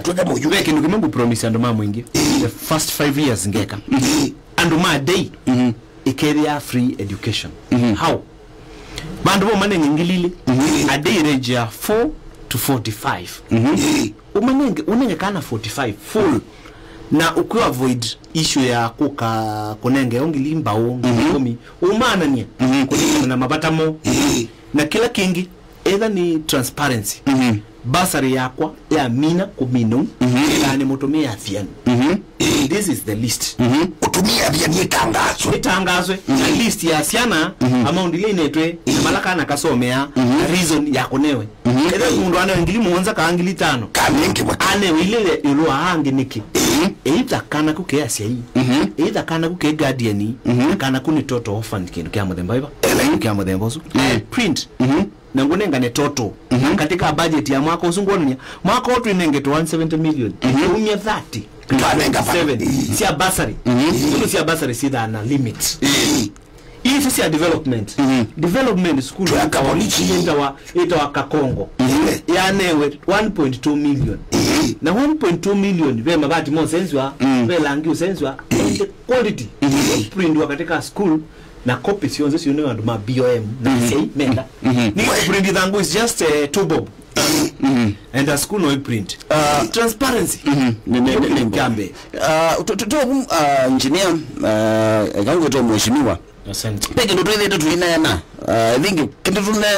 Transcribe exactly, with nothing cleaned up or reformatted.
Weka mũyu. Ve kĩndũ kĩmwe ngũpromise andũ ma Mwingi. The first five years ngeka. Andũ ma day, ĩkethĩa free education. How? Vandũ vo manenge ngili ilĩ, a day range ya four to forty-five. Ũmanenge, ũnenge kana forty-five, full. Na ũkũ avoid issue ya kũka kũnenge o ngili mbaũ, ngili ikũmi. Ũmaananie, kũlingana na mavata mo. Na kĩla kĩngĩ, either nĩ transparency. Bursary yakwa yamina kũmina ũu, ĩthaa nĩ mũtũmĩa asyani. This is the list. Ũtũmĩa asyani ĩtangazwe. Ĩtangazwe. Na list ya syana, amount ila inetwe, na mala kana kasomea, na reason ya kũnewe. Ethĩwa mũndũ anewe ngili mũonza kaa ngili tano, kanengĩwe. Anewe ile ĩũlũ wa angĩ nĩkĩ? Either kana kũkea asyai, either kana kũkea guardian, kana kũ nĩ total orphan, kĩndũ kĩa mũthemba ĩva. Kĩndũ kĩa mũthemba ũsu. I print. Na ngũnengane total. Katika budget ya mwaka ũsu ngwonania, mwaka ũũ twĩnengetwe one seventy million. Umia thirty. Twanenga seven. Cia bursary. Nũndũ cia bursary syĩthaa na limit. Isu cia development. Development school. Twaka polichi. Ĩtawa, ĩtawa Kakongo. Yanewe one point two million. Na one point two million, ve mavati mosenzwa, ve langi ũsenzwa, quality. Printwa katika school, na copy syonthe syũnĩwe andũ ma B O M na asyai menda. Nĩ print thangũ is just, eh, two bob. And a school no print. Transparency. Nĩ, nĩ, nĩ, nĩ. Kambe. Ah, tu, tu, tu, um, ah, engineer, ah, ĩka ngwĩtwa mheshimiwa. Asante. Pe kĩndũ twĩthĩte tũineena. Ah, I think kĩndũ tũne